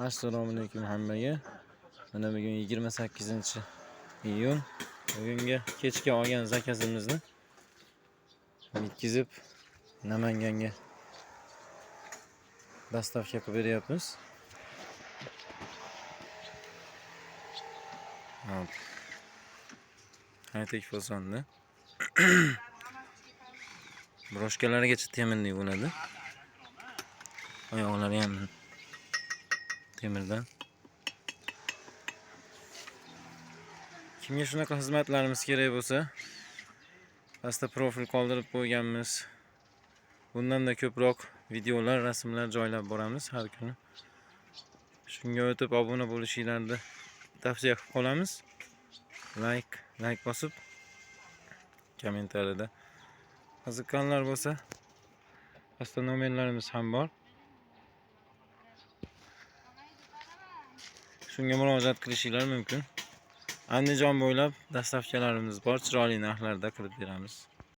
Assalomu alaykum hammaga. Mana bugun 28-iyun. Bugungi kechga olgan zakazimizni bitkizib Namanganga dostavka qilib beryapmiz. Hop. High-tech fasonda. Broshkalarigacha temirli bo'ladi. Oyoqlari ham temirdan. Kimga shunaqa xizmatlarimiz kerak bo'lsa, pastda profil qoldirib qo'yganmiz. Bundan-da ko'proq videolar, rasmlar joylab boramiz har kuni. Shunga o'tib obuna bo'lishinglarni tavsiya qilib qolamiz. Like bosib kommentariyada qiziqqanlar bo'lsa, pastda nomerlarimiz ham bor. Shunga murojaat qilishinglar mumkin. Andijon bo'ylab dastavkalarimiz bor, chiroyli narxlarda qilib beramiz.